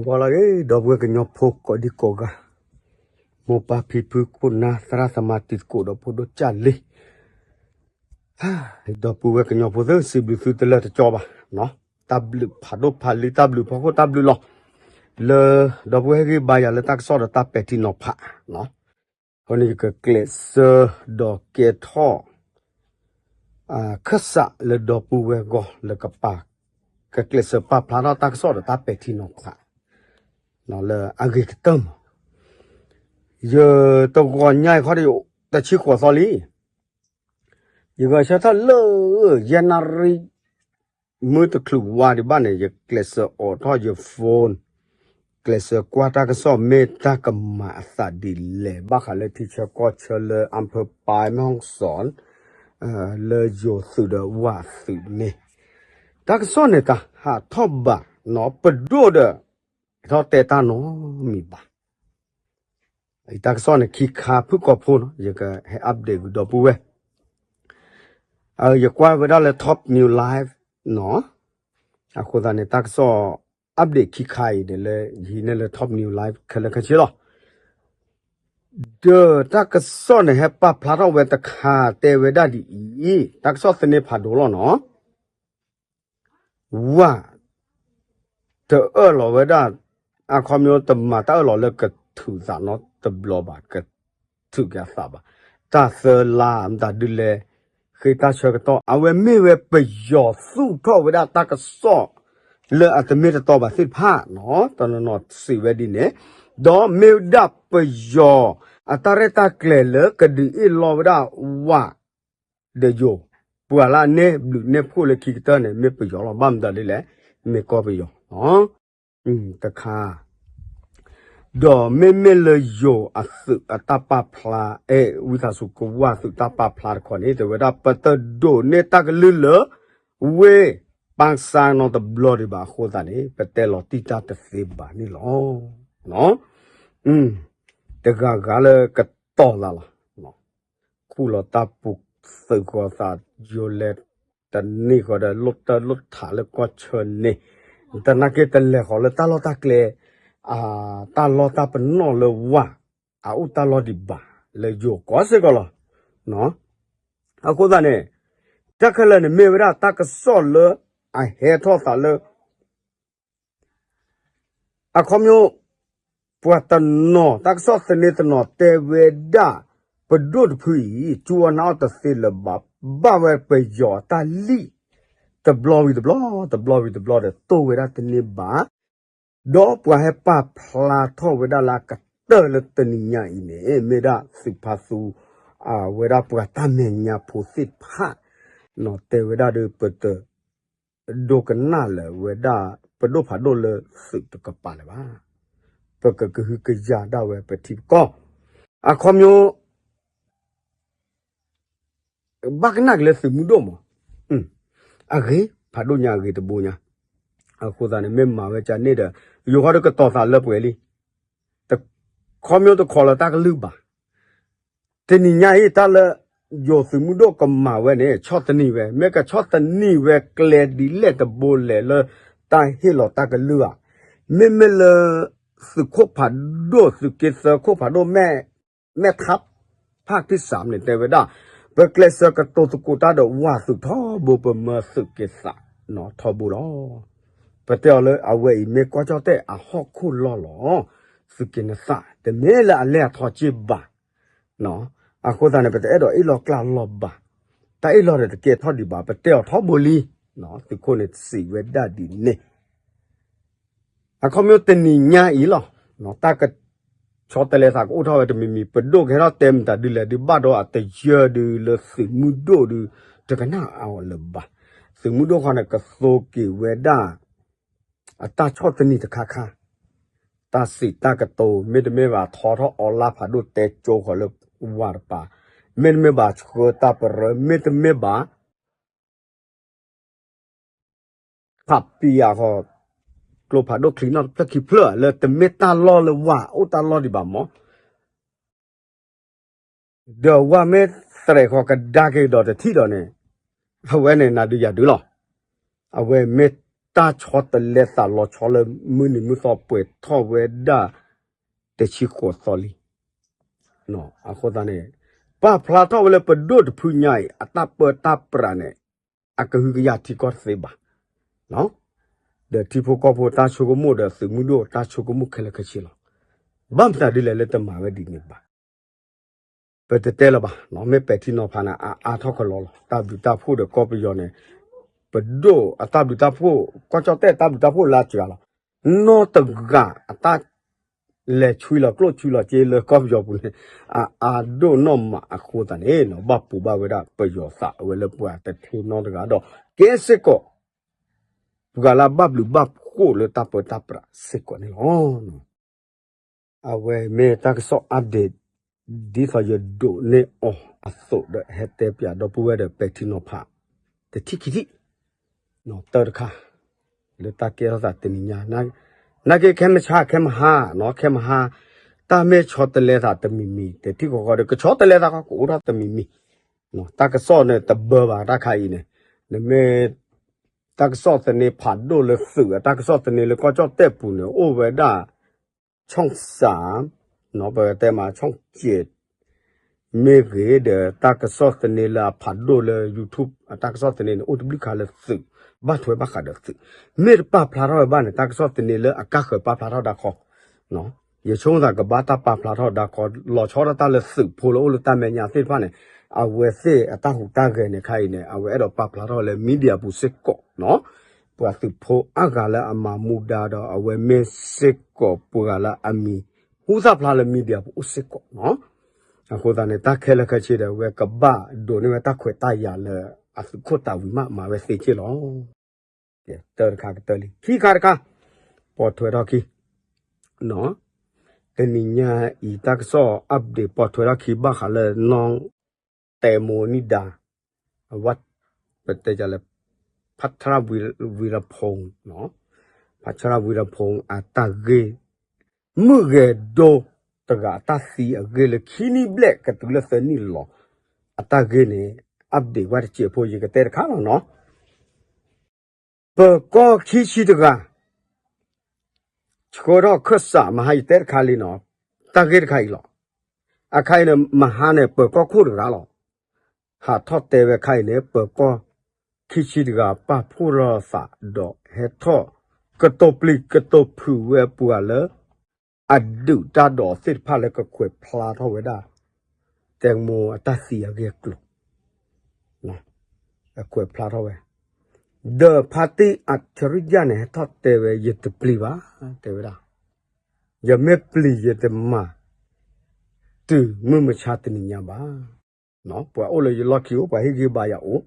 ပှၤလီၤဂ့ၤ ဒီပုၢ်ဝဲၢ်ကညီဖိကိးဒံကိးဂၤ, မိၢ်ပၢ်ဖံဖုခိၣ်နၢ်သရၣ်သမါတံၤသကိးဒီးဖိဒိၣ်ကၢ်လံၤ, ဒီပုၢ်ဝဲၢ်ကညီဖိသ့ၣ် စံးဘျုးသုတလၢာ်တကီဘၣ်, တၢ်ဘျုးဖးဒိၣ်ဖးလံ တၢ်ဘျုးဖီခိၣ်တၢ်ဘျုးလီၤ, လၢ ဒီပုၢ်ဝဲၢ်ဟ့ၣ်ဂံၢ်ဘါယၤလၢတၢ်ကစီၣ်ဒီးတၢ်ပဲာ်ထံနီၤဖး, အဃိန့ၣ် ယကကျဲးစၢးဒီးကဲထီၣ် ခၢၣ်စးလၢဒီပုၢ်ဝဲၢ်အဂီၢ်လၢကပာ်, ကကျဲးစၢးပာ်ဖျါထီၣ်တၢ်ကစီၣ်ဒီးတၢ်ပဲာ်ထံနီၤဖး လၢအဂ့ၤကတၢၢ်မး, ယတဂီၤညါအံၤခီဒီး တဆံဃိးသီလံ, ယဂဲၤဆၢထၢၣ်လၢ ယဲၢ်နၣ်ရံၣ် မုၢ်တချုးဝါဒံးဘၣ်န့ၣ် ယကျဲးစၢးအိးထီၣ်ယ phone, ကျဲးစၢးကွၢ်တၢ်ကစီၣ်မ့ၢ်တၢ်ကမၤအသးဒ်လဲၣ် ဘၣ်ဃးလၢထံဆၢကီၢ်ဆၢလၢ အၣ်ဖၢပၢ် မဲၣ်ဟီၣ်စီၣ် လၢယိၤသုးဒီးဝၣ်သုးန့ၣ်, တၢ်ကစီၣ်န့ၣ်တဟးထီၣ်ဘၣ်နီၤ ပဒိၣ်ဒီး ဟဲထီၣ်တဲတၢ်နီတမံၤဘၣ်. တၢ်ကစီၣ်န့ၣ်ခံခါဖုၣ်ကိာ်ဖိနီၤ ယကဟဲ update ဂုၤဒီပုၢ်ဝဲၢ်, ယကွၢ်ဝဲဒၣ်လၢ Top News Live နီၤ, အဃိသတးန့ၣ် တၢ်ကစီၣ် update ခံခါအံၤန့ၣ်လၢ ယဟံးန့ၢ်လၢ Top News Live ခဲလၢာ်ခဲဆ့လီၤ. ဒီးတၢ်ကစီၣ်န့ၣ် ဟဲပာ်ဖျါထီၣ်ဝဲတခါတဲဝဲဒၣ်ဒ်အံၤ, တၢ်ကစီၣ်သန့ဖးဒိၣ်လီၤနီၤ ဝၣ် တအၢၣ်လီၤဝဲဒၣ်, အခီပညီတမၤတၢ်အၢၣ်လီၤလၢကထုးသးနီတဘျီဘၣ်, ကထုးက့ၤအသးဘၣ်, တၢ်သၢလါမတၤဒုလဲၣ်, ဃ့တၢ်ဆၢကတီၢ် အဝဲမ့ၢ်ဝဲပယီၤသူၣ်ထီၣ်ဝဲဒၣ်တၢ်ကစီၣ် လၢအတမ့ၢ်တတီဘၣ်သ့ၣ်တဖၣ်နီၤ, တနီၤနီၤစံးဝဲဒ်န့ၣ်, ဒီးမ့ၢ်ဝဲဒၣ်ပယီၤအတၢ်ရဲၣ်တၢ်ကျဲၤလၢကဒုးအ့ၣ်လိာ်ဝဲဒၣ်ဝၣ် ဒီးယိၤ, ပှၤလၢအန့ၢ်ဘျုးန့ၢ်ဖှိၣ်လၢခံကတၢၢ်န့ၣ် မ့ၢ်ပယီၤလီၤ. ဘၣ်မတၤဒ်လဲၣ်, မ့ၢ်ကီၢ်ပယီၤ, တခါ, ဒီးမ့မ့ၢ်လၢယိၤအသုးအတၢ်ပာ်ဖျါ, အဲၣ် ဝံသးစူၤကဝၢ်သုးတၢ်ပာ်ဖျါတခီန့ၣ် တဲဝဲဒၣ်ပတဒိးန့ၢ်တၢ်ကလုၢ်လၢ ဝ့ၢ်ပၣ်စၢ်နီတဘျီဒံးဘၣ်အဃိသတးန့ၣ် ပတဲလီၤတံၢ်တၢ်တသ့ဘၣ်န့ၣ်လီၤ. တဂၤဂၤလၢကတီၤသးလီၤ. ခူၣ်လီၤတၢ်ပူၤသုးဃီၤသး ယိၤလဲၤတန့ၢ်ဃီဒီး လိၣ်တၢ်လိၣ်ထးလၢကီၢ်ဆၢန့ၣ်, တနာ်က့တလဲၤဃီၤလၢတၢ်လီၢ်တၢ်ကျဲ, တၢ်လီၢ်တၢ်ပနီၣ်လၢဝၣ်, အအိၣ်တၢ်လီၢ်ဒံးဘၣ်, လၢယိၤကီၢ်စ့ၢ်ကီးလီၤ. အဃိသတးန့ၣ်, တၢ်ခဲလၢာ်န့ၣ် မ့ၢ်ဝဲဒၣ်တၢ်ကစီၣ်လၢအဟဲထီၣ်သးလၢ အခီပညီ, ပှၤတနီၤ တၢ်ကစီၣ်သန့တနီၤတဲဝဲဒၣ်, ပဒိၣ်တဖုအံၤ ကၠူအီၣ်နါအီၣ်တသ့လၢၤဘၣ်, ဘၣ်ဝဲပယီၤအတၢ်လံၣ် တဘျီဝံၤတဘျီ, တဘျီဝံၤတဘျီဒီး တိၢ်ဝဲဒၣ်တန့ၢ်ဘၣ်, ဒီးပှၤဟဲပာ်ဖျါထီၣ်ဝဲဒၣ်လၢအကတၢၢ်လၢတနံၤညါအံၤန့ၣ် မ့ၢ်ဒၣ်သုးဖါသူ အဝဲဒၣ်ပှၤတၢ်မဲာ်ညါဖိသ့ၣ်တဖၣ် တဲဝဲဒၣ်ဒီးပတ ဒိကနၣ်လၢၤဝဲဒၣ် ပဒိၣ်ဖးဒိၣ်လၢသုးတကပၤလၢၤဘၣ်. ပကကဟုကယာ်ဒၣ်ဝဲပထံပကီၢ်. အခီပညီ ဘၣ်ကနၣ်က့ၤလၢသုးမုၢ်ဒိၣ်မး, အဂ့ၤ ဖးဒိၣ်ညါအဂ့ၤတဘိညါ. အဃိသတးန့ၣ် မ့ၢ်မၤဝဲကန့ၣ်ဒီး ယိၤဃီဒီးကတီၤသးလၢပှဲၤလံ. တခီပညီတခိးလၢတၢ်ကလုၢ်ဘၣ်. တနံၤညါအံၤ တၢ်လၢယိၤသုးမုၢ်ဒိၣ်ကမၤဝဲန့ၣ် ဆီၣ်သနံးဝဲ, မ့ၢ်ကဆီၣ်သနံးဝဲကျဲဒ်လဲၣ်တဘိလဲၣ်လၢတၢ်ဟ့ၣ်လီၤတၢ်ကလုၢ်ဧါ. မ့မ့ၢ်လၢသုးခိၣ်ဖးဒိၣ် သုးက့သၢခိၣ်ဖးဒိၣ် မဲၣ်, မဲၣ်ထါ ဖးတံၢ်စၢ်န့ၣ် တဲဝဲဒၣ်, ပကျဲးစၢးကတိၤသကိးတၢ်ဒီးဝၣ်သုးထီဘိ ပမၢသုးက့သးထီဘိလီၤ. ပတဲအီၤလၢအဝဲအံၤမ့ၢ်ကီၢ်ကၠီၣ်တဲၣ်အဟီၣ်ခိၣ်လီၢ်လီၤ. သုးက့နသး တမ့ၢ်လၢအလဲၢ်အထီက့ၢ်ဘၣ်. အဃိသတးန့ၣ် ပတအဲၣ်ဒိးအ့ၣ်လိာ်ကျါလိာ်ဘၣ်. တၢ်အ့ၣ်လိာ်ဒီးတကဲထီၣ်ဒံးဘၣ်. ပတဲအီၤထီဘိလံ. သုးခိၣ်န့ၣ်စံးဝဲဒၣ်ဒ်န့ၣ် အခီပညီတနံၤညါအံၤလီၤ. တၢ်ကဆီတလဲသးကအိၣ်ထီၣ်ဝဲတမံၤမံၤ ပဒိၣ်ကဟဲထီၣ်တဲမတၤဒ်လဲၣ်ဒုး ဘၣ်ဒီးအတယၢဒုးလၢသုးမုၢ်ဒိၣ်ဒုး တကနၣ်အီၤလၢၤဘၣ်. သုးမုၢ်ဒိၣ်ခီန့ၣ် ကသိက့ၤဝဲဒၣ် အတၢ်ဆီၣ်သနံးတခါခါ, တၢ်စံးတၢ်ကတိၤ မ့တမ့ၢ်ဘၣ်ထီထီၣ်အီလါဖးဒိၣ်တဲကၠိဃီၤလၢဝၣ်တပၤ, မ့တမ့ၢ်ဘၣ်ဆှၢတၢ်ပရၢ မ့တမ့ၢ်ဘၣ် ဖးပံၤယၤဃီၤ ကျိဖးဒိၣ်ချံနီၣ်တဖျၢၣ်ခံဖျၢၣ် လၢတမ့ၢ်တၢ်လီၢ်လၢဝၣ်အိၣ်တၢ်လီၢ်ဒံးဘၣ်မး, ဒီးဝၣ်မ့ၢ်သရဲးဃီၤကဒါက့ၤဒီးတထံၣ်ဒီးန့ၣ်, အဝဲန့ၣ်နၤဒုးယၤဒုးလီၤ. အဝဲမ့ၢ် တၢ်ဆီတလဲသးလီၤဆီလၢမုၢ်နံၤမုၢ်သီပှဲၤထီၣ်ဝဲဒၣ် တဆံဃိးသီလံ. အဃိသတးန့ၣ် ပာ်ဖျါထီၣ်ဝဲလၢပဒိၣ်တဖုညါအံၤ အတၢ်ပၢတၢ်ပြးန့ၣ် အကဟုကယာ်ထံကီၢ်တသ့ဘၣ်. ဒီးထံဖိကီၢ်ဖိတၢ်ဆိကမိၣ်ဒီးသုးမုၢ်ဒိၣ်တၢ်ဆိကမိၣ်ခဲလၢာ်ခဲဆ့လီၤ. ဘၣ်မတၤဒ်လဲၣ်လၢတမၤဝဲဒ်န့ၣ်ဘၣ် ပတတဲလၢၤဘၣ်, မ့ၢ်ပဲာ်ထံနီၤဖးန့ၣ် အအါထီၣ်ကလီလီၤ. တၢ်ဘျုးတၢ်ဖှိၣ်ဒီးကီၢ်ပယီၤန့ၣ် ပဒိၣ်အတၢ်ဘျုးတၢ်ဖှိၣ် ကီၢ်ကၠီၣ်တဲၣ်တၢ်ဘျုးတၢ်ဖှိၣ်လၢအစှၤလီၤ. နီၢ်တဂၤအတၢ်လဲၤဆွံလီၤကျိၣ်ဆွံလီၤစ့လၢကီၢ်ပယီၤပူၤန့ၣ် အအါဒိၣ်နီၢ်မးအဃိသတးန့ၣ် ဘၣ်ပူၤဘၣ်ဝဲဒၣ်ပယီၤသးအဝဲလၢပှၤတထံနီတဂၤဒီး ကဲစ့ၢ်ကီး ပှၤလၢအဘၣ်ဘျုးဘၣ်ဖှိၣ်လၢတၢ်ပၢတၢ်ပြးစ့ၢ်ကီးန့ၣ်လီၤ. အဝဲမ့ၢ်တၢ်ကစီၣ် update ဒ်သိးယဒိးန့ၢ်အီၤအသိးဒီး ဟဲတဲပၠးဒီပုၢ်ဝဲၢ်ဒီးပဲာ်ထံနီၤဖး တထံၣ်ခံထံၣ် တၢ်တခါ လၢတၢ်ကဲထီၣ်သးတနံၤညါ နာ်က့ခဲမုၢ်ဆါခဲမုၢ်ဟါနီၤ ခဲမုၢ်ဟါ တၢ်မ့ၢ်ဆီတလဲသးတမံၤမံၤ တထံၣ်ဃီဃီဒီး ကဆီတလဲသးဃီကအိၣ်ထီၣ်တမံၤမံၤ တၢ်ကစီၣ်န့ၣ်တဘၢဘၣ်တၢ်ခါအံၤန့ၣ် နမ့ၢ် တၢ်ကစီၣ်သန့ဖးဒိၣ်လၢသုး တၢ်ကစီၣ်သန့လၢကီၢ်ကၠီၣ်တဲၣ်ပူၤန့ၣ် အိၣ်ဝဲဒၣ် ဆီၣ်စၣ် ပကတဲမး ဆီၣ်စဲး မ့ၢ်ဂ့ၤဒီး တၢ်ကစီၣ်သန့လၢအဖးဒိၣ်လၢ YouTube အတၢ်ကစီၣ်သန့န့ၣ် အိၣ်တဘျုးခါလၢသုး ဘၣ်ထွဲဘၣ်ဃးဒီးသုး မ့ၢ်တပာ်ဖျါထီၣ်ဝဲဘၣ်န့ၣ် တၢ်ကစီၣ်သန့လၢအကါဃၢၤပာ်ဖျါထီၣ်ဒၣ်ဃီ ယဆိကမိၣ်သးကဘၣ်တၢ်ပာ်ဖျါထီၣ်ဒၣ်ဃီ လီၤဆီဒၣ်တၢ်လၢသုးဖိလၢအိၣ်လၢတၢ်မဲာ်ညါသ့ၣ်တဖၣ်န့ၣ် အဝဲသ့ၣ်အတၢ်ဟူးတၢ်ဂဲၤန့ၣ်ခါအံၤန့ၣ် အဝဲအဲၣ်ဒိးပာ်ဖျါထီၣ်လၢ media ပူၤစ့ၢ်ကီးနီၤ ပှၤသုးဖိအါဂၤလၢအမၤမူဒါဒီး အဝဲမ့ၢ်စ့ၢ်ကီးပှၤဂၤလၢအမံၤ ဟူသၣ်ဖျါလၢ media ပူၤအိၣ်စ့ၢ်ကီးနီၤ အဃိသတးန့ၣ် တၢ်ခဲလၢာ်ခဲဆ့ဒီး အဝဲကဘၣ်ဒိးန့ၢ်ဝဲတၢ်ခွဲးတၢ်ယာ်လၢအသုးခိၣ်တၢ်ဝံၤမး မၤဝဲသ့က့ၢ်လီၤ. တၢ်တခါကတၢၢ်လံ ခံခါတခါ ပိာ်ထွဲထီၣ်ခံ တနံၤညါအံၤ တၢ်ကစီၣ် update ပိာ်ထွဲထီၣ်ခံဘၣ်ဃးလၢ နီၢ် တဲမိၤနံၣ်ဒါ အဝဲ ပတဲလၢ ဖးဆရၣ်ဝံရဖူ ဖးဆရၣ်ဝံရဖူ အတၢ်ဂ့ၢ် မုၣ်ဂဲၤဒိတဂၤအတၢ်သံအဂ့ၢ်လၢခံနံၣ်ဘျဲၣ်ကတုၤလၢသၢနံၣ်လီၤ အတၢ်ဂ့ၢ်န့ၣ် update ဝဲတစဲးဖိ ယကတဲတခါလီၤနီၤ ပၢၤကီၢ်ခံဆံတဂၤ ဆှၢထီၣ်ခၢၣ်စး မဟါယတဲတခါလံနီၤ တၢ်ဂ့ၢ်တခါအံၤလီၤ. အခါအံၤန့ၣ် မဟါန့ၣ် ပၢၤကီၢ်ခိၣ်တဂၤလီၤ. ဟးထီၣ်တဲဝဲခါအံၤန့ၣ် ပၢၤကီၢ်ခံဆံတဂၤ ပာ်ဖှိၣ်ထီၣ်သးဒီးဟဲထီၣ် ကတိၤပျံၤကတိၤဖုးဝဲပှၤလၢ အဒုးတၢ်ဒီးသ့ၣ်တဖၣ်လၢကခွဲးဖျါထီၣ်ဝဲဒၣ် တဲမိၤအတၢ်သံအဂ့ၢ်အကျိၤ အခွဲးဖျါထီၣ်ဝဲ ဒီးဖါတံၢ်အၡရံယၣ်န့ၣ် ဟဲထီၣ်တဲဝဲ ယတပျံၤဘၣ် တဲဝဲဒၣ် ယမ့ၢ်ပျံၤယတမၤ တုၤမုၢ်မဆါတနံၤညါဘၣ်. ပှၤအိၣ်လၢယလီၢ်ခံအိၣ် ပှၤဟ့ၣ်ဂံၢ်ဘါယၤအိၣ်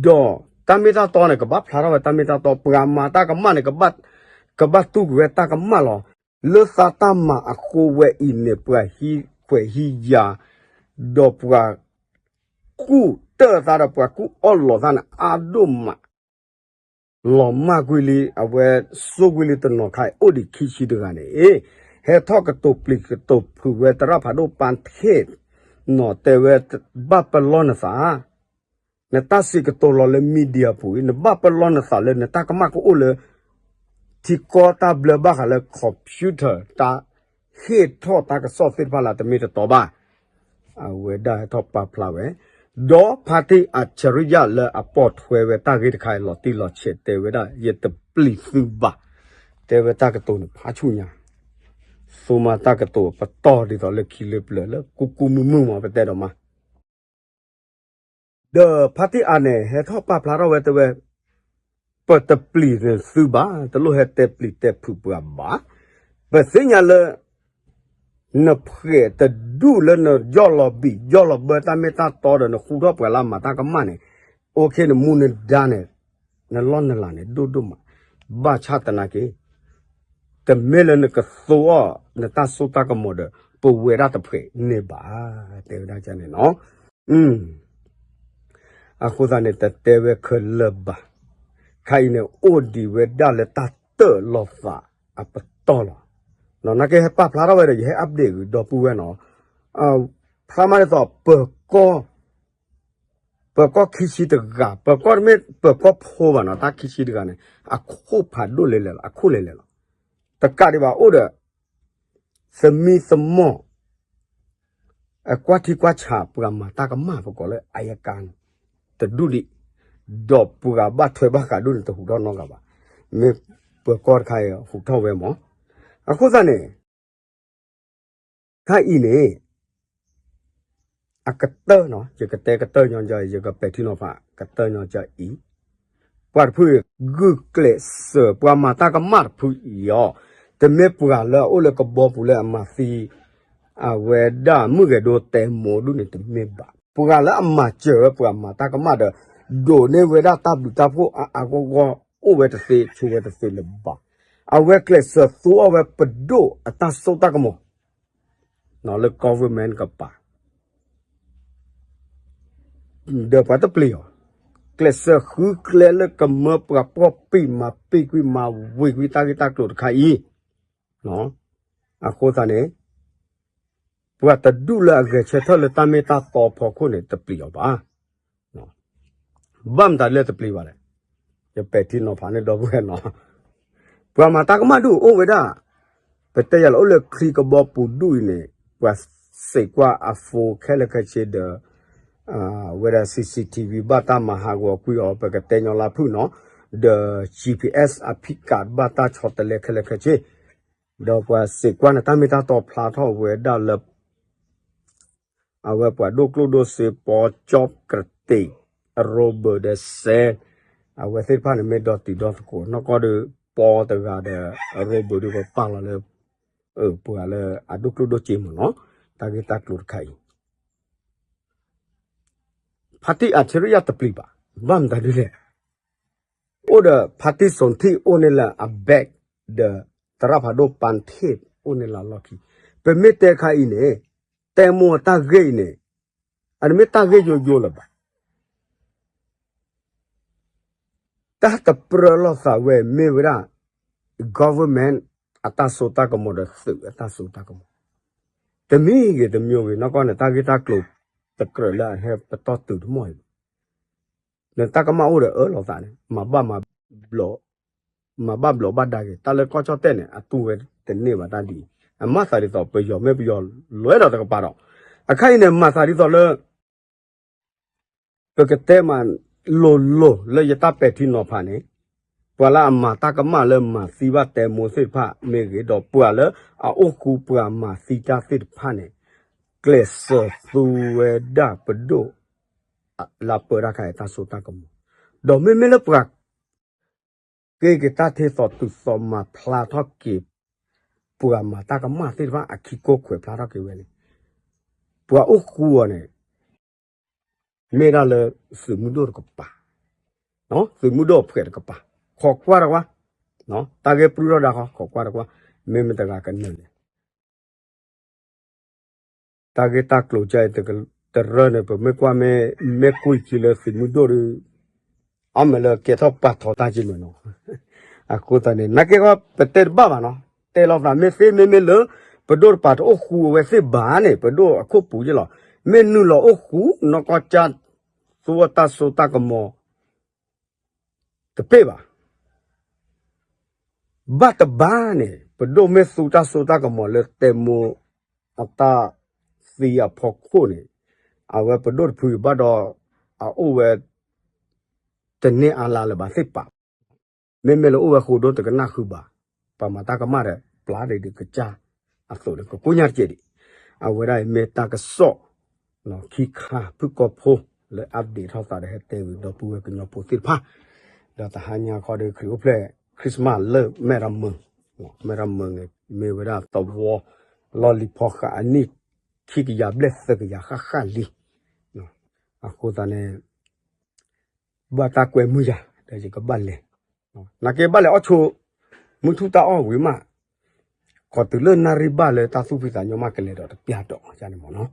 ဒီးတၢ်မ့ၢ်တၢ်တီန့ၣ် ကဘၣ်ဖျါထီၣ်ဝဲတၢ်မ့ၢ်တၢ်တီ ပှၤမၤတၢ်ကမၣ်န့ၣ် ကဘၣ်တူၢ်ကွံာ်ဝဲတၢ်ကမၣ်လီၤ. လၢသးတၢ်မၤအဃိဝဲအံၤန့ၣ် ပှၤဟံးခွဲးဟံးယာ် ဒီးပှၤကူၣ်တၢၢ်သးဒီးပှၤကူၣ်အီၣ်လီၤသးန့ၣ် အါဒိၣ်မး လီၤမၢ်ကွံာ်လံ အဝဲစိာ်ကွံာ်လံတနီၤခါ အိၣ်ဒံးခံဆံတဂၤန့ၣ် ဟဲထီၣ်ကတိၤပျံၤကတိၤဖုးဝဲသရၣ်ဖးဒိၣ်ပၢ်ထ့ၣ် နီၤတဲဝဲ ဘၣ်ပလီၢ်နသး နတၢ်စံးကတိၤလီၤလၢ media ပူၤ နဘၣ်ပလီၢ်နသးလၢနတၢ်ကမၣ်ကအိၣ်လၢ ထံကီၢ်တၢ်ဘျၢဘၣ်ဃးလၢ computer တၢ်ဟ့ၣ်ထီၣ်တၢ်ကစီၣ်သ့ၣ်တဖၣ်လၢတမ့ၢ်တတီဘၣ် အဝဲဒၣ်ဟဲထီၣ်ပာ်ဖျါဝဲ ဒီးဖါတံၢ်အၡရံယၣ်လၢအပိာ်ထွဲဝဲတၢ်ဂ့ၢ်တခါအံၤ လီၤတံၢ်လီၤဆဲးတဲဝဲဒၣ် ယတပျံၤသုဘၣ် တဲဝဲတၢ်ကတိၤန့ၣ်ဖးဆူညါ သိမးတၢ်ကတိၤပတီၢ်ဒ်သိးလၢခံလၢပျၢၤလၢကူကူမုာ်မုာ်မး ပတဲဒိးမး ဒီးဖါတံၢ်အါန့ၣ် ဟဲထီၣ်ပာ်ဖျါထီၣ်ဝဲတဲဝဲ ပတပျံၤသုဘၣ် တလိၣ်ဟဲတဲပျံၤတဲဖုးပှၤဘၣ် ပသ့ၣ်ညါလၢ နဖှဲးတဒူၣ်လၢနယီၢ်လီၤဘံၣ်ယီၢ်လီၤဘၢတၢ်မ့ၢ်တၢ်တီဒီး နဃူထီၣ်ပှၤလၢအမၤတၢ်ကမၣ်န့ၣ် အိၣ်ခ့ နမူနဒါန့ၣ် နလီၢ်နလၤန့ၣ် ဒိၣ်ဒိၣ်မး ဘၣ်ဆၣ်သနာ်က့ တမ့ၢ်လၢနကသိအီၤ နတၢ်စိတၢ်ကမီၤဒီး ပဝဲဒၣ်တဖှဲးန့ၣ်ဘၣ် တဲဝဲဒၣ်န့ၣ်နီၤ အဃိသတးန့ၣ် တတဲဝဲခဲလၢာ်ဘၣ် ခါအံၤန့ၣ် အိၣ်ဒံးဝဲဒၣ်လၢတၢ်တၢၢ်လီၤသးအပတီၢ်လီၤ နာ်က့ဟဲပာ်ဖျါထီၣ်ဝဲဒီး ယဟဲ update ဂ့ၤဒီပုၢ်ဝဲၢ်နီၤ ဖျါမးဒ်သိးပၢၤကီၢ် ပၢၤကီၢ်ခံဆံတဂၤ, ပၢၤကီၢ်တမ့ၢ်ပၢၤကီၢ်ဖိဘၣ်နီၤ, တၢ်ခံဆံတဂၤန့ၣ် အခိၣ်ဖးဒိၣ်လဲၣ်လဲၣ်လီၤ, အခိၣ်လဲၣ်လဲၣ်လီၤ. တကးဒံးဘၣ်အိၣ်ဒီး သမံသမိး အကွၢ်ထံကွၢ်ဆးပှၤမၤတၢ်ကမၣ် ပကိးလၢအယကၤန့ၣ် တဒူၣ်ဒံး, ဒီးပှၤဘၣ်ထွဲဘၣ်ဃးဒိၣ်န့ၣ် တဟူးထီၣ်နီတဂၤဘၣ်. မ့ၢ်ပၢၤကီၢ်တခါအံၤဟူးထီၣ်ဝဲမး. အဃိသတးန့ၣ် ခါအံၤန့ၣ် အကတၢၢ်နီၤ, ယကတဲကတၢၢ်ညီကီး, ယကပဲာ်ထံနီၤဖးကတၢၢ်ညီကီးအံၤ, ပှၤတဖုဂုာ်ကျဲးစၢး ပှၤမၤတၢ်ကမၣ်တဖုအံၤအီၤ, တမ့ၢ်ပှၤလၢအအိၣ်လၢကဘီပူၤလၢအမၤသံ အဝဲဒၣ်မုၣ်ဂဲၤဒိတဲမိၢ်ဒူၣ်န့ၣ်တမ့ၢ်ဘၣ်. ပှၤလၢအမၤစၢၤဝဲပှၤမၤတၢ်ကမၣ်ဒီး ဒိးန့ၢ်ဝဲဒၣ်တၢ်ဘျုးတၢ်ဖှိၣ်အါအါဂီၢ်ဂီၢ် အိၣ်ဝဲတသ့ ဆိဝဲတသ့လၢၤဘၣ်. အဝဲကျဲးစၢးသူအီၤဝဲပဒိၣ်အတၢ်စိတၢ်ကမီၤ လၢ government ကပၤ ဒီးပှၤတပျံၤအီၤ, ကျဲးစၢးဃုကျဲလၢကမၢပှၤပှီၢ်ပံာ်မၤပံာ်ကွံာ်မၤဝံၤကွံာ်တၢ်ဂ့ၢ်တၢ်ကျိၤတခါအံၤ, အဃိသတးန့ၣ် ပှၤတဒူၣ်လၢအဂဲၤဆၢထၢၣ်လၢတၢ်မ့ၢ်တၢ်တီဖီခိၣ်န့ၣ် တပျံၤအီၤဘၣ်. ဘၣ်မတၤဒ်လဲၣ်တပျံၤဘၣ်လဲၣ်. ယပဲာ်ထံနီၤဖးန့ၣ်ဒီပုၢ်ဝဲၢ်နီၤ, ပှၤမၤတၢ်ကမၣ်ဒူၣ်အိၣ်ဝဲဒၣ်, ပတဲယၤလၢအိၣ်လၢချံကဘီပူၤဒူၣ်အံၤန့ၣ် ပှၤစံးကွၢ်အ phone ခဲလၢာ်ခဲဆ့ဒီး ဝဲဒၣ် C C T V ဘၣ်တၢ်မၤဟးဂီၤကွံာ်အီၤ ပကတဲညီလါဖုၣ်နီၤ, ဒီး G P S အဖံးကးဘၣ်တၢ်ဆီတလဲခဲလၢာ်ခဲဆ့, ဒီးပှၤစံးကွၢ်န့ၣ်တၢ်မ့ၢ်တၢ်တီဖျါထီၣ်ဝဲဒၣ်လၢ အဝဲပှၤဒိၣ်ကျိၣ်ဒိၣ်စ့ ပီကၠီကရတ့း, ရိဘၢၣ်ဒီးစဲ, အဝဲသ့ၣ်တဖၣ်န့ၣ်မ့ၢ်ဒီတံၤဒီသကိး နီၢ်ကီၢ်ဒီး ပီတဂၤဒီး ရိဘၢၣ်ဒီးပပာ်လီၤလၢ ပှၤလၢအဒိၣ်ကျိၣ်ဒိၣ်စ့မ့ၢ်နီၤ, တၢ်ဂ့ၢ်တၢ်ကျိၤတခါအံၤ ဖါတံၢ်အထံရံယါတပျံၤဘၣ်, ဘၣ်မတၤဒ်လဲၣ်. အိၣ်ဒီးဖါတံၢ်စိၤထံၣ်အိၣ်န့ၣ်လၢအ back ဒီး သရၣ်ဖးဒိၣ်ပၢ်ထ့ၣ်အိၣ်န့ၣ်လၢအလီၢ်ခံ, ပမ့ၢ်တဲခါအံၤန့ၣ် တဲမိၢ်အတၢ်ဂ့ၢ်အံၤန့ၣ် အတမ့ၢ်တၢ်ဂ့ၢ်ယိယိလၢၤဘၣ်. တၢ်တပြၢလိာ်သးဝဲမ့ၢ်ဝဲဒၣ် government အတၢ်စိတၢ်ကမီၤဒီးသုးအတၢ်စိတၢ်ကမီၤ, တမံၤဂ့ၤတမံၤဂ့ၤ နီၢ်ကီၢ်န့ၣ် တၢ်ဂ့ၢ်တၢ်ကျိၤတကြၢးလၢအဟဲပတီၢ်တုၤတမီၢ်အံၤဘၣ်. နတၢ်ကမၣ်အိၣ်ဒီးအၢလီၤသးန့ၣ် မၤဘၣ်မၤဘျီးဘၣ်ဒါဂ့ၤ, တၢ်လၢကီၢ်ကၠီၣ်တဲၣ်န့ၣ် အတူၢ်ဝဲတန့ၢ်ဘၣ်တၢ်ဒ်အံၤ, အမၤသးဒ်သိးပယီၤမ့ၢ်ပယီၤလွဲဒီးတကပၤဒီး, အခါအံၤန့ၣ် မၤသးဒ်သိးလၢ ပကတဲမးလိၤလိၤလၢယတၢ်ပဲာ်ထံနီၤဖးန့ၣ်, ပှၤလၢအမၤတၢ်ကမၣ်လၢမၤသံဘၣ်တဲမိၢ်သ့ၣ်တဖၣ်မ့ၢ်ဂ့ၤ, ဒီးပှၤလၢအအိၣ်ဃူပှၤမၤသံတၢ်သ့ၣ်တဖၣ်န့ၣ် ကျဲးစၢးသူဝဲဒၣ်ပဒိၣ် လၢပၢတၢ်ခါအံၤတၢ်စိတၢ်ကမီၤ, ဒီးမ့မ့ၢ်လၢပှၤ က့ၤက့ၤတၢ်ထဲသိးတုၤသိးမၤဖျါထီၣ်က့ၤ ပှၤမၤတၢ်ကမၣ်သ့ၣ်တဖၣ်အခံကိၢ်ခွဲးဖျါထီၣ်က့ၤဝဲန့ၣ်, ပှၤအိၣ်ဃူအီၤန့ၣ် မ့ၢ်ဒၣ်လၢသုးမုၢ်ဒိၣ်တကပၤ, သုးမုၢ်ဒိၣ်အဖှဲးတကပၤ, ခိးကွၢ်တကွၢ်, တၢ်ဂ့ၢ်ပြူၢ်ထီၣ်ဒၣ်ဃီ ခိးကွၢ်တကွၢ်, မ့မ့ၢ်တဂၤကနၢၤလဲၣ် တၢ်ဂ့ၢ်တၢ်ကျိၤကဲအံၤ တရၢန့ၣ် ပမ့ၢ်ကွၢ်မ့ၢ် မ့ၢ်ကွံာ်ခံလၢသုးမုၢ်ဒိၣ်ဒီး အီၣ်မ့ၢ်လၢကဲထီၣ်ပာ်ထီၣ်တၢ်က့မ့ၢ်နီၤ, အဃိသတးန့ၣ် နာ်က့ဂီၢ် ပတဲတဘၣ်ဘၣ်နီၤ, တဲလီၤသးမ့ၢ်သ့မ့မ့ၢ်လၢ ပဒိၣ်တပၤတအိၣ်ဃူအဝဲသ့ၣ်ဘၣ်န့ၣ် ပဒိၣ်အခိၣ်ပူၤယ့ၢ်လီၤ, မ့ၢ်နုာ်လီၤအိၣ်ဃူ နီၢ်ကီၢ်ကၠၢ် သူဝဲတၢ်စိတၢ်ကမီၤ တပ့ၢ်ဘၣ်. ဘၣ်တဘၣ်န့ၣ် ပဒိၣ်မ့ၢ်သူတၢ်စိတၢ်ကမီၤလၢတဲမိၢ်အတၢ်သံအဖီခိၣ်န့ၣ်, အဝဲပဒိၣ်တဖုဘၣ်ဒီး အအိၣ်ဝဲ တန့ၢ်အါလါလၢၤဘၣ်သ့ၣ်ပာ်, မ့မ့ၢ်လၢအိၣ်ဝဲဃိဒိတကနၣ်ဃုာ်ဘၣ်, ပှၤမၤတၢ်ကမၣ်ဒီး ပျၢ်ဒံးဒီးကစၢ်အသိးန့ၣ်ကကိညၢ်တကဲးဒံး, အဝဲဒၣ်အံၤမ့ၢ်တၢ်ကစီၣ် ခံခါဖုၣ်ကိာ်ဖိ လၢ update ထီၣ်သးဒီးဟဲတဲဝံၤဒီပုၢ်ဝဲၢ်ကညီဖိသ့ၣ်တဖၣ်, ဒီးတဟါညါခီဒီးခရံာ်အိၣ်ဖျဲၣ် Christmas လၢမဲၢ်ရမၢ, မဲၢ်ရမၢန့ၣ် မ့ၢ်ဝဲဒၣ်သဝီ လီၢ်လံၤဖီဃးအနံၣ် ခံကယၤဘျဲၣ်သၢကယၤဃၣ်ဃၣ်လံ, အဃိသတးန့ၣ် ဘၣ်တၢ်ကွဲမုာ်ယၤ ဒီးယကဘၣ်လဲၤ, နာ်က့ဘၣ်လဲၤအီၣ်ဆိ မုၢ်ထူၣ်တၢ်အီၣ်ဝံၤမး, ခီတုၤလၢနၣ်ရံၣ်ဘၣ်လၢတၢ်သူၣ်ဖှံသးညီမးကလဲၤဒီးတပျၢ်ဒီးယၤန့ၣ်မ့ၢ်နီၤ,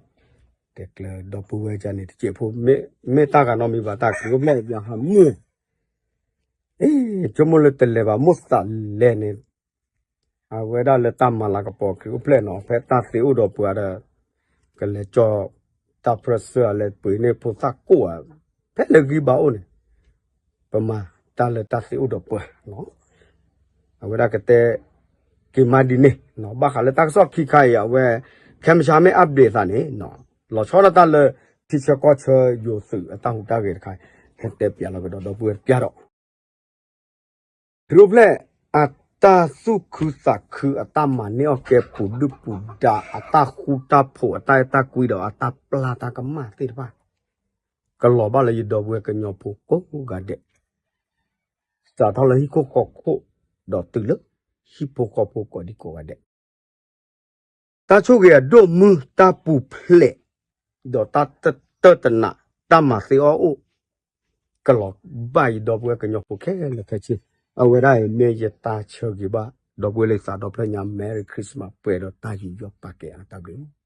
တဲကျၢၤဒီပုၢ်ဝဲၢ်ယၤန့ၣ်တစဲးဖိ, မ့ၢ်တၢ်ဂၤနီတမံၤဘၣ် တၢ်ခရံာ်အိၣ်ဖျဲၣ်ယၤဟးမုၢ်, အ့ ဆိကမိၣ်လၢတလဲၤဘၣ် မိၢ်သးလဲၤန့ၣ် အဝဲဒၣ်လၢတၢ်မၤလၤကပီၤခရံာ်အိၣ်ဖျဲၣ်နီၤ ဖဲတၢ်သ့အိၣ်ဒီးပှၤဒီး ကလဲၤကၠီ တၢ်ဖြၢၣ်စၢၤလဲၤပှ့ၤန့ၢ်ဖိသၣ်ကိၣ်ဧါ, ဖ ဖဲလၢဂံၢ်ဘါအိၣ်န့ၣ် ပမၤတၢ်လၢတၢ်သ့အိၣ်ဒီးပှၤ, အဝဲဒၣ်ကတဲက့ၤမးဒ်န့ၣ်, ဘၣ်ဃးလၢတၢ်ကစီၣ်ခံခါအံၤ အဝဲ ခဲမုၢ်ဆါမ့ၢ် update သးန့ၣ် လီၤဆီဒၣ်တၢ်လၢ ထံဆၢကီၢ်ဆၢယိၤသုးအတၢ်ဟူးတၢ်ဂဲၤတခါ ဟဲတဲပၠးလီၤကဒီးဒီပုၢ်ဝဲၢ်တပျၢ်ဒီး တရူးဖျဲၣ် အတၢ်သူၣ်ခုသးခု အတၢ်မၤန့ၢ်အီၣ်ကဲပူၤဒုၣ်ပူၤဒါ အတၢ်ဃူတၢ်ဖိး အတၢ်အဲၣ်တၢ်ကွံဒီးအတၢ်ပျၢ်တၢ်ကမၣ်သ့ၣ်တဖၣ် ကလီၤဘၣ်လၢယဒီပုၢ်ဝဲၢ်ကညီဖိကိးဂၤဒဲး စးထီၣ်လၢဟံၣ်ခိၣ်ဃီခိၣ် ဒီးတုၤလၢဟံၣ်ဖိဃီဖိကိးဒံကိးဂၤဒဲး တၢ်ဆိၣ်ဂ့ၤအဒိၣ်မုၢ် တၢ်ပူၤဖျဲး ဒီးတၢ်တတၢၢ်တနး တၢ်မၤသ့အီၣ်အိၣ် ကလီၤဘၣ်ယဒီပုၢ်ဝဲၢ်ကညီဖိခဲလၢာ်ခဲဆ့, အဝဲဒၣ်အံၤမ့ၢ်ယတၢ်ဆၢဂ့ၤဘၣ် ဒီပုၢ်ဝဲၢ်လၢသးဒီဖျၢၣ်ညါ Merry Christmas ပှဲၤဒီးတၢ်ယူးယီၣ်ပာ်ကဲအါတၢ်ဘျုး